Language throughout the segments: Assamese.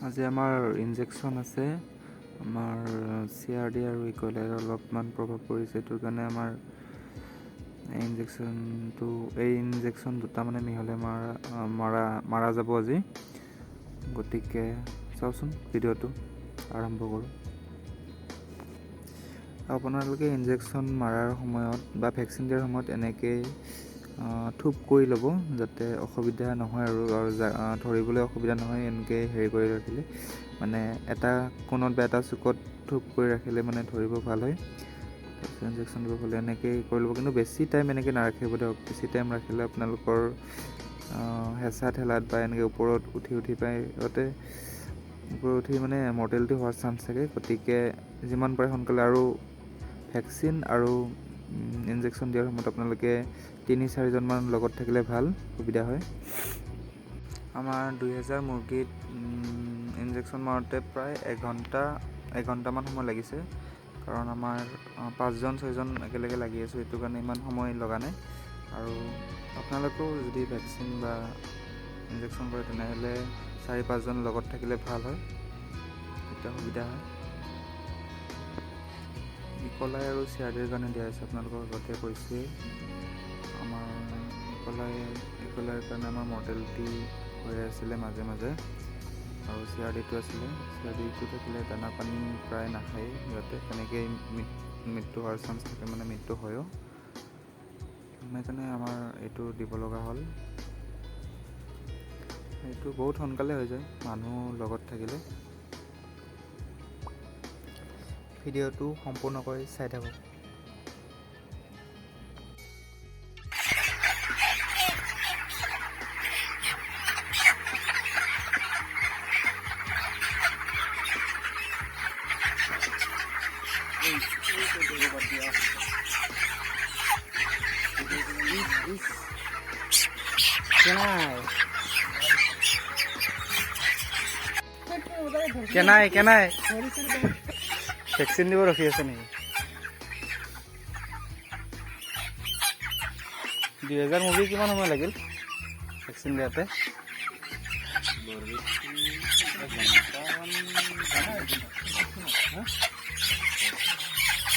আজি আমাৰ ইনজেকশ্যন আছে। আমাৰ CRD আৰু ইক'লাইৰ অলপমান প্ৰভাৱ পৰিছে, সেইটোৰ কাৰণে আমাৰ ইনজেকশ্যনটো, এই ইনজেকশ্যন দুটা মানে মিহলাই মাৰা মাৰা যাব আজি। গতিকে চাওকচোন, ভিডিঅ'টো আৰম্ভ কৰোঁ। আপোনালোকে ইনজেকশ্যন মাৰাৰ সময়ত বা ভেকচিন দিয়াৰ সময়ত এনেকৈ থোপ কৰি ল'ব, যাতে অসুবিধা নহয় আৰু ধৰিবলৈ অসুবিধা নহয়। এনেকৈ হেৰি কৰি ৰাখিলে, মানে এটা কোণত বা এটা চুকত থোপ কৰি ৰাখিলে মানে ধৰিব ভাল হয়। তাৰপিছত ইনজেকশ্যন দিব হ'লে এনেকৈ কৰি ল'ব, কিন্তু বেছি টাইম এনেকৈ নাৰাখিব দিয়ক। বেছি টাইম ৰাখিলে আপোনালোকৰ হেঁচা ঠেলাত বা এনেকৈ ওপৰত উঠি উঠি পাই সিহঁতে ওপৰত উঠি মানে মৰ্টেলিটি হোৱাৰ চান্স থাকে। গতিকে যিমান পাৰে সোনকালে, আৰু ভেকচিন আৰু ইনজেকশ্যন দিয়াৰ সময়ত আপোনালোকে 3-4জনমান লগত থাকিলে ভাল সুবিধা হয়। আমাৰ 2000 মুৰ্গীত ইনজেকশ্যন মাৰোঁতে প্ৰায় এঘণ্টামান সময় লাগিছে, কাৰণ আমাৰ 5জন 6জন একেলগে লাগি আছোঁ, সেইটো কাৰণে ইমান সময় লগা নাই। আৰু আপোনালোকেও যদি ভেকচিন বা ইনজেকশ্যন কৰে, তেনেহ'লে 4-5জন লগত থাকিলে ভাল হয়, তেতিয়া সুবিধা হয়। ইকলাই আৰু CRDৰ কাৰণে দিয়া হৈছে, আপোনালোকক আগতে কৈছোঁৱেই। আমাৰ ইকলাইৰ কাৰণে আমাৰ মৰ্টেলিটি হৈ আছিলে মাজে মাজে, আৰু CRDটো আছিলে। CRDটো থাকিলে দানা পানী প্ৰায় নাখায়েই সিহঁতে, তেনেকেই মৃত্যু হোৱাৰ চান্স থাকে, মানে মৃত্যু হয়ো। সেইকাৰণে আমাৰ এইটো দিব লগা হ'ল। এইটো বহুত সোনকালে হৈ যায় মানুহ লগত থাকিলে। ভিডিঅ'টো সম্পূৰ্ণকৈ চাই থাকক। কেনাই কেনাই ভেকচিন দিব ৰখি আছে নেকি? 2000 মুৰ্গী কিমান সময় লাগিল ভেকচিন দিয়াতে?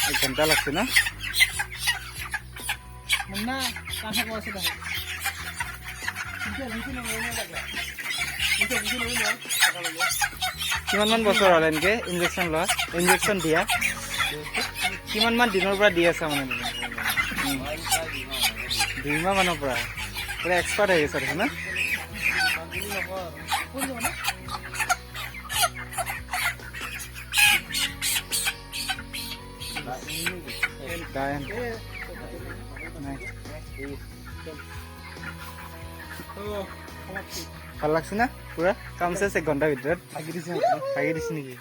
এক ঘণ্টা লাগছে না? কিমান মান বছৰ হ'ল এনেকে ইনজেকশ্যন লোৱা, ইনজেকশ্যন দিয়া? কিমান মান দিনৰ পৰা দি আছা মানে? 2 মাহ মানৰ পৰা পুৰা এক্সপাৰ্ট হৈ গৈছা দেখোন না? নাই। ভাল লাগছে না? পুৰা কাম চেচ এক ঘণ্টাৰ ভিতৰত ভাগি দিছে নেকি?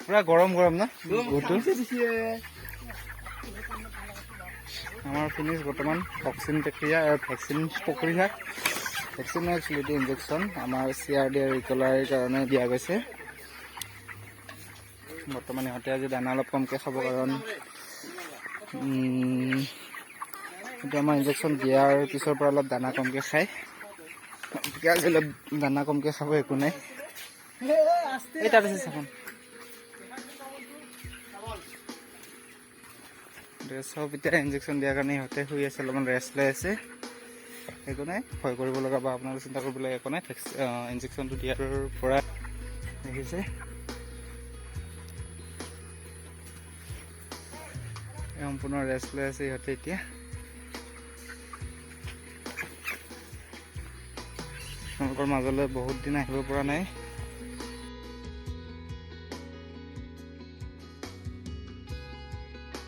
পুৰা গৰম গৰম না বহুতো। আমাৰ ফিনিছ বৰ্তমান ভেকচিন প্ৰক্ৰিয়া আৰু ভেকচিন প্ৰক্ৰিয়া, ভেকচিন একচুৱেলি ইনজেকশ্যন আমাৰ CRD আৰু ইকলাইৰ কাৰণে দিয়া গৈছে। বৰ্তমান ইহঁতে আজি দানা অলপ কমকৈ খাব, কাৰণ এইটো আমাৰ ইনজেকশ্যন দিয়াৰ পিছৰ পৰা অলপ দানা কমকৈ খায়। গতিকে আজি অলপ দানা কমকৈ খাব, একো নাই। এই তাত আছে চাখন। চব এতিয়া ইনজেকশ্যন দিয়াৰ কাৰণে ইহঁতে শুই আছে, অলপমান ৰেষ্ট লৈ আছে। একো নাই, ভয় কৰিব লগা বা আপোনালোকে চিন্তা কৰিব লগা একো নাই। ইনজেকশ্যনটো দিয়াৰ পৰা দেখিছে সম্পূৰ্ণ ৰেষ্ট লৈ আছে ইহঁতে এতিয়া। আপোনালোকৰ মাজলৈ বহুত দিন আহিব পৰা নাই।